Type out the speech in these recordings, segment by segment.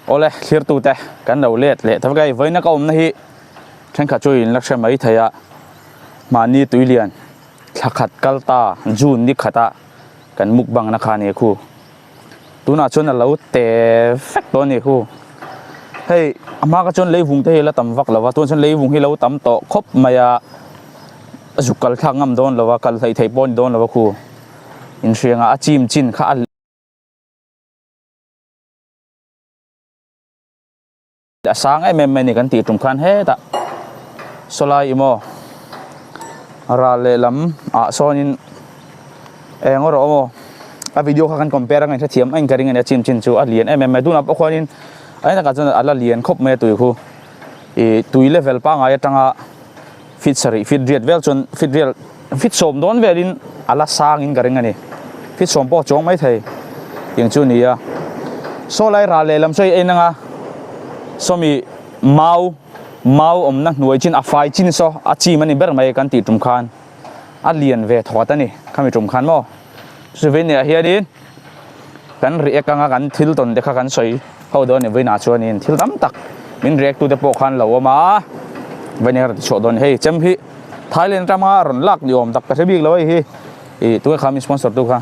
Awle thlirtute kan lo let leh ta vek a hei vawiina ka awmna hi thenkhat chu in la hre mai thei a mahni tuilian thla khat kal ta June ni khata kan mukbang na kha a ni khu tunah chuan a lo te vek tawh a ni khu hei a hma kha chuan leivung te hi la tam vak lo va tunah chuan leivung hi lo tam tawh khawp mai a a zuk kal thlak ngam dawn lo va kal hleih theih pawh a ni dawn lo va khu inhriang ah a chim chin kha a. A sang em em mai ni kan tih tum khan hetah sawlai emaw ral lehlam ah sawnin eng erawh emaw a video kha kan compare anga hrethiam a in ka ring a nia chin chin chu a lian em em mai tunah pawh khuanin a enakah chuan a la lian khawp mai a tui khu ih tui level pangngai atanga feet sarih feet riat vel chuan feet riat feet sawm dawn velin a la sang in ka ring a ni feet sawm pawh a chuang maithei tiang chu a ni a saw lai ral lehlam saw i en anga sawmi mau mau awmna hnuai chin a fai chin saw a chim a ni ber mai kan tih tum khan a lian ve thawt a ni khami tum khan maw chuvei ah hianin kan react anga kan thil tawn te kha kan sawi ho dawn a ni vawiinah chuanin thil tam tak min react tute pawh khan lo awm a vawiin a rawn chhuah dawn a ni hei chem hi Thailand atanga rawn lak ni awm tak ka hre bik lo hei hi ih tunge kha min sponsor tu kha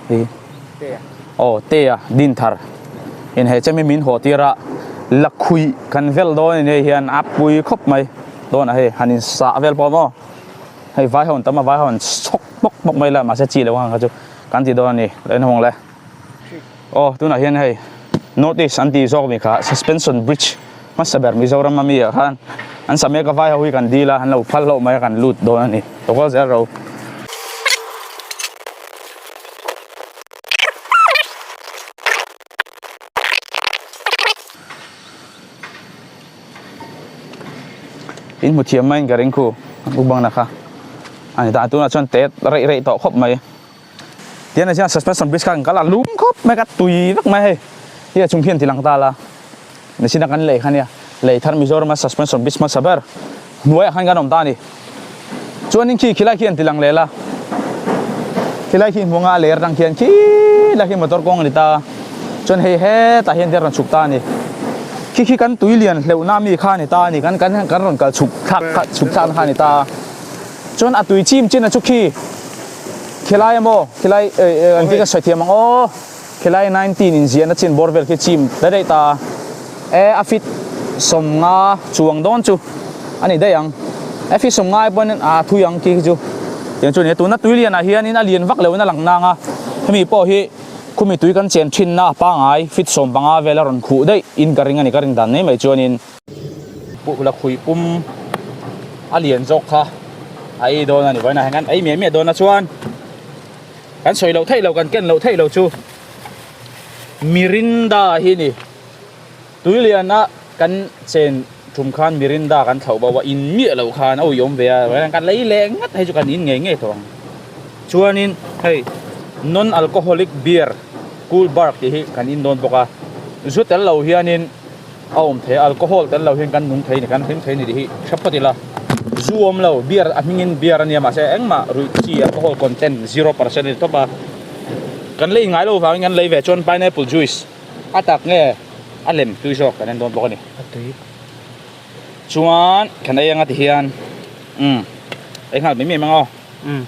hi aw te a din thar in he chem hi min haw tir a lakhuih kan vel dawn a ni hei hian a pui khawp mai dawn ah hei han in sah vel pawh maw. Hei vai ho an tam a vai ho an chhawk hmawk hmawk mai la mahse chi lo ang kha chu kan ti dawn a ni lo en hawng le aw tunah hian hei north east an tih zawk mi kha suspension bridge hmasa ber Mizoram ami ah khan an sa mek a vai ho hi kan dil a an lo phal hlauh mai a kan lut dawn a ni lo kal zel ro. In hmu thiam maiin ka ring khu mukbang na kha a ni ta tunah chuan tet reih reih tawh khawp mai tian ah hian suspension bridge kha kan kal a lum khawp mai ka tui vek mai hei hei a chung hian ti lang ta la machine a kan lei kha nia lei thar Mizoram a suspension bridge hmasa ber hnuaiah khan kan awm ta a ni chuanin khi khilai khi an ti lang leh la khilai khi hmuh anga a ler atang khian khilai khi motor kawng a ni ta chuan hei hetah hian te a rawn chhuk ta a ni khi khi kan tui lian hleuhna ami kha a ni ta a ni kan kan kan rawn kal chhuk thlak kha chhuk thlakna kha a ni ta chuan a tui chim chin a chu khi khilai emaw khilai eh engtin ka sawi thiam ang aw khilai 19 inziahna chin bawr vel khi chim daih daih ta. E a fit sawmnga chuang dawn chu a ni daih ang e fit sawmnga ai pawhin a thui ang khi chu tiang chu a ni a tuna tui lianah hianin a lian vak loin a lang nang a hemi pawh hi khumi tui kan chen thinna a pangai fit 15 vel a rawn khuh daih in ka ring a ni ka rin dan mai mai chuanin la khui pum a lian zawk kha a ei dawn a ni vawiinah hian kan ei miah miah dawn a chuan kan sawi loh theih loh kan ken loh theih loh chu Mirinda hi a ni. Tuiliana kan chen tum khan Mirinda kan thlauh bo a, in miah loh khan a uiawm ve a, kan lei leh ngat hei chu kan in ngei ngei tawh ang. Chuanin hei non alcoholic beer cool bark tih hi kan in dawn bawk a, zu tel lo hianin a awm thei a, alcohol tel lo hian kan nung thei a ni, kan hlim thei a ni tih hi hre phawt ila. Zu awm lo, beer a hmingin beer a nia mahse engmah ruih chi alcohol content 0% a ni tawp a, kan lei ngai lo vangin kan lei ve chuan pineapple juice. A tak nge a lem tui zawk kan en dawn bawk a ni. A tui. Chuan kan ei anga ti hian umm ei nghal mai mai ang aw. Umm.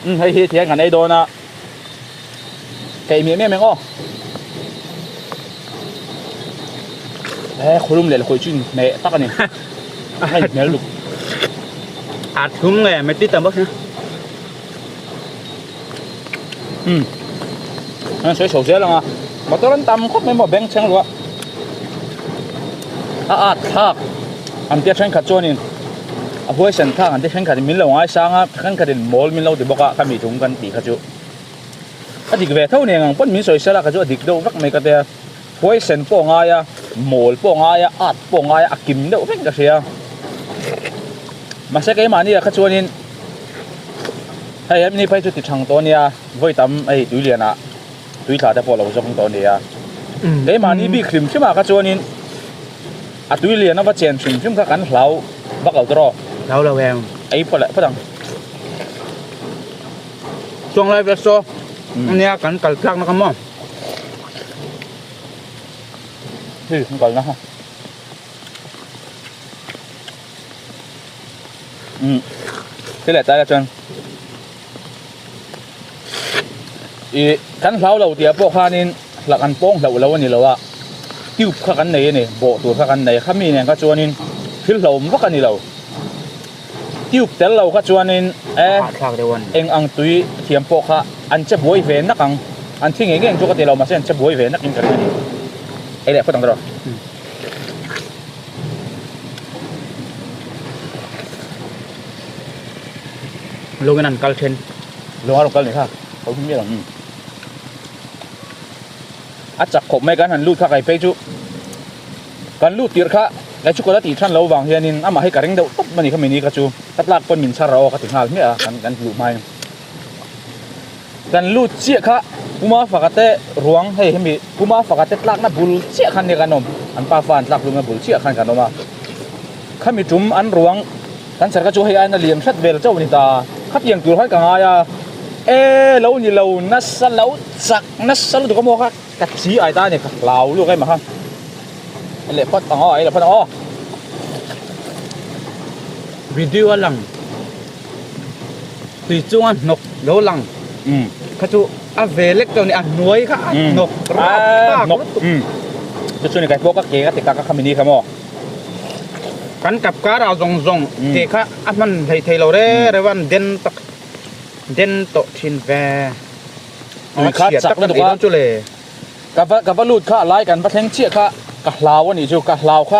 Umm hei hi ti hian kan ei dawn a ka ei miah miah ang aw. He khulum leh lakhuih chu inhmeh tak a ni. A inhmel luk. A thlum nge mai ti tam bawk sia. Umm an sawi chho zel ang a motor an tam khawp mai maw bank chheng luah a at thlak an tia thenkhat chuanin a huaisen thlak an tia thenkhat in min lo ngaisang a thenkhat in mawl min lo ti bawk a khami chung kan tih kha chu a dik ve tho nen ang pawn min sawi sela kha chu a dik deuh vek mai ka tia huaisen pawh a ngai a mawl pawh a ngai a at pawh a ngai a a kim deuh vek ka hria mahse keimahni ah kha chuanin. Hei hemi phei chu ti thang tawh ania vawi tam hei tui lianah tui thla te pawh lo zawng tawh ania keimahni bik hrim hrim ah kha chuanin a tui lian a va chen hrim hrim kha kan hlau vak lo tawh Hlau lo em. Ei phawt leh phawt ang. Chuang lai vel saw ania kan kal tlak na kha maw. Hei kan kalna kha. Umm thil leh tlai ah chuan ih kan hlau lo tih ah pawh khanin hla kan pawng hlauh lo a ni lo a tube kha kan nei a ni bawh tur kha kan nei a khami nen kha chuanin thil hlauhawm vak a ni lo tube tel lo kha chuanin e eng ang tui thiam pawh kha an che buai ve nak ang an thi ngei ngei ang chu ka ti lo mahse an che buai ve nak in ka ring a ni ei leh phawt ang tawh. Lungin an kal then. Lung a rawn kal ni kha. Ho hi mial ang. A chak khawp mai kan han lut kha kai phei chu. Kan lut tirh kha kai chu ka la tih than lo vang hianin amah hi ka ring deuh tawp a ni kha mini kha chu. Ka tlak pawn min chhar a aw ka ti nghal hmiah a kan kan luh hmain. Kan lut chiah kha Puma faka te ruang hei hemi Puma faka te tlakna bul chiah khan nia kan awm an pa fa an tlak lumna bul chiah khan kan awm a khami tum an ruang kan chhar kha chu hei aiin a lian hret vel chauh a ni ta khatiang tur khan ka ngai a e lo ni lo nasa lo chak nasa lutuk a maw kha ka chi ai ta a ni ka hlau luak em a kha leh phawt ang aw ei leh phawt ang aw. Video a lang. Tui chunga hnawk lo lang kha chu a ve lek tawh a ni a hnuai kha a hnawk rap thlak lutuk. Chu chu ni kai pawh ka ke ka ti kak a kha mini kha maw. Kan kap kar ah zawng zawng ke kha a hman hlei thei lo re reuh a an den tak den tawh thin ve. Tui kha chak lutuk a chu le. Ka va ka va lut kha a lai kan va thleng chiah kha ka hlau a nih chu ka hlau kha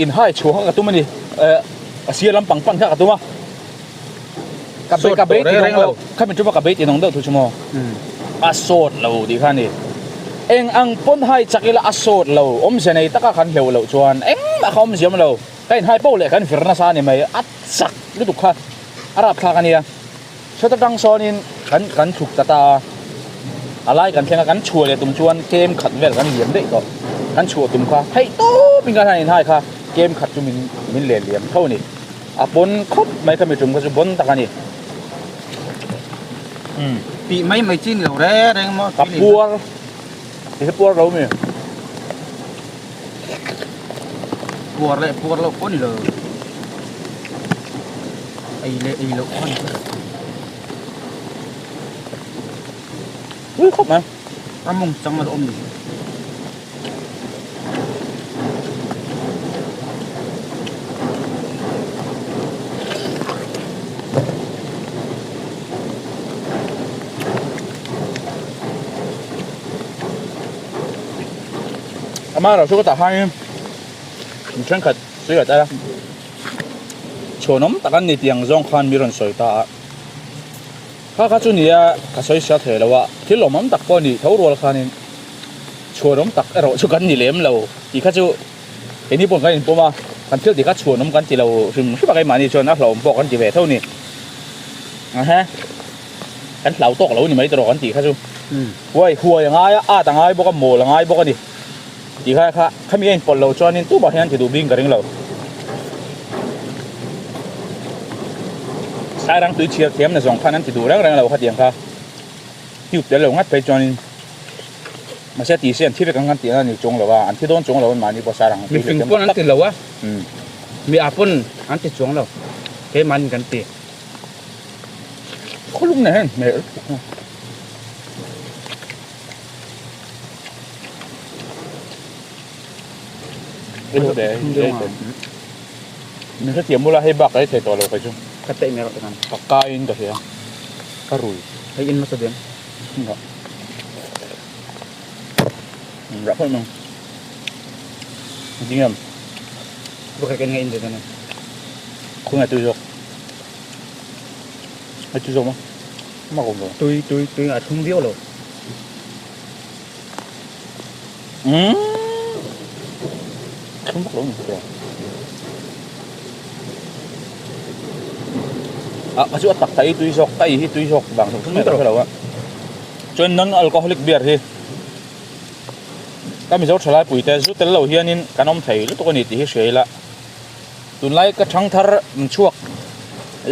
inhai chhuah kha ka tum a ni eh a sir lampang pan kha ka tum a. Ka be ka be ti nong lo kha mi chu ka be ti nong deuh thu chu maw a sawt lo tih kha ni eng ang pawn hai chak ila a sawt lo awmzia nei taka kan hleuh loh chuan engmah kha awmzia awm lo ka inhai poh leh kan vir nasa a ni mai a chak lutuk kha a rapthlak a nia chhuat atang sawnin kan kan thluk ta ta a a lai kan thleng a kan chhuah leh tum chuan kem khat vel kan liam daih tawh kan chhuah tum kha theih tawp in kan han inhai kha kem khat chu min min len liam tho a ni. A pawn khawp mai kha mi tum kha chu bawn tak a ni. Umm. Tih mai mai chi ni lo reng reng maw. Ka puar. Ti hi puar lo mi. Puar leh puar loh pawh ni lo. Ei leh ei loh pawh ni lo. Ui khawp mai. A mawng chang a lo awm ni. Amaherawh chu ka tah hain mi thenkhat sawi leh ta a, chhuanawm tak an ni tih ang zawng khan mi rawn sawi ta a, kha kha chu nia ka sawi sia thei lo a, thil lawmawm tak pawh a nih tho rual khanin. Chhuanawm tak erawh chu kan ni lem lo tih kha chu keini pawh kan inpawm a, kan thil tih kha chhuanawm kan ti lo hrim hrim a keimahni chuan a hlauhawm pawh kan ti ve tho a ni. Ahe kan hlau tawk lo ni mai tawh kan tih kha chu huai huai a ngai a, at a ngai bawk a, mawl a ngai bawk a ni tih kha kha khami a inpawlh loh chuanin tumah hian ti duh bing ka ring lo. Sairang tui chhiar thiam na zawng khan an ti duh reng reng lo khatiang kha tube tel lo ngat phei chuanin. Mahse tih se an thi vek ang kan tih a ni chuang lo a, an thi dawn chuang lo an mahni pawh sar ang. Mifing pawn an ti lo a, mi ah pawn an ti chuang lo, keimahni kan ti. Khawlum nen hian hmel tuk a. Min hrethiam bula hei bak ka ei thei tawh lo kei chu. Ka teih mai rawh tikhan. Ka kaiin ka hria, ka rui. Hei in hmasa deng. Rah phawt mai. Ding em. Baka kan nga in dito na. Kung nga tui zawk. Ai tui zawk ma. Ma kom lo. Tui tui tui a thum viau lo. Um. Thum bak lo ni ko. A ka chu a tak thai tui zawk ka ei hi tui zawk vang thum mai ka lo a. Chuan non alcoholic beer hi ka Mizo thalai pui te zu tel lo hianin kan awm thei lutuk a ni tih hi hria ila tunlai ka thang thar chhuak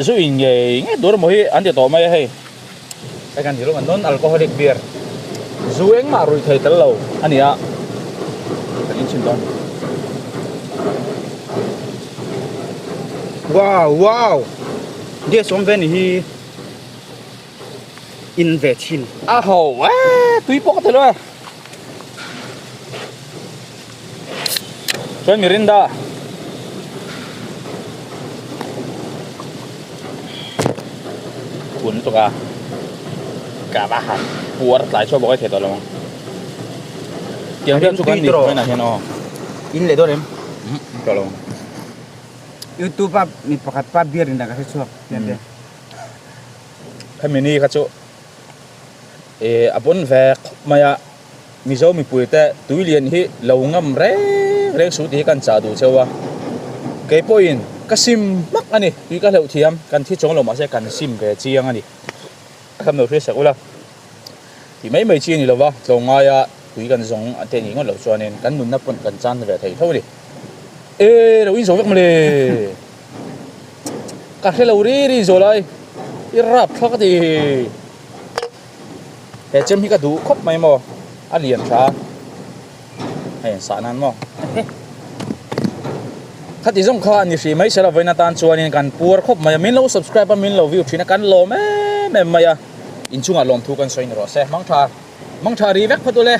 zu in ngei ngei tur emaw hi an ti tawh mai a hei hei kan ti lawm a non alcoholic beer zu engmah ruih thei tel lo a ni a. Kan in chhin dawn. Wow wow gas awm ve ni hi in ve thin. A ho e tui pawh ka thei lo e. Chuan Mirinda. Kun lutuk a ka va han puar tlai chhuak bawk a thei tawh lo ang. Tiang vel chu kan ni vawiinah hian aw. In leh dawn em? Tawh lo ang. YouTube a mi pakhat pa beer in dah ka hre chhuak tiang te. Khami ni kha chu eh a pawn ve khawp mai a. Mizo mipuite tuilian hi lo ngam reng reng suh tih hi kan chah duh cheu a, kei pawhin ka sim hmak a ni, tui ka hleuh thiam, kan thi chuang lo mahse kan sim ve chiang a ni. Ka tham lo hria sak ula, tih mai mai chi a ni lova, tlawngaia tui kan zawng te nih ngawt loh chuanin kan nunna pawn kan chan ve thei tho a ni. E lo inzawh vek mawle, ka hre lo ri ri zawh lai, i rap thlak a ti. He chem hi ka duh khawp mai maw a lian tha a hei an sah nan maw khati zawng kha a ni hrih mai sela vawiin atan chuanin kan puar khawp mai a min lo subscribe a min lo view thin a kan lawm em em mai a inchungah lawmthu kan sawi ni rawh se mangtha mangtha ri vek phawt ule.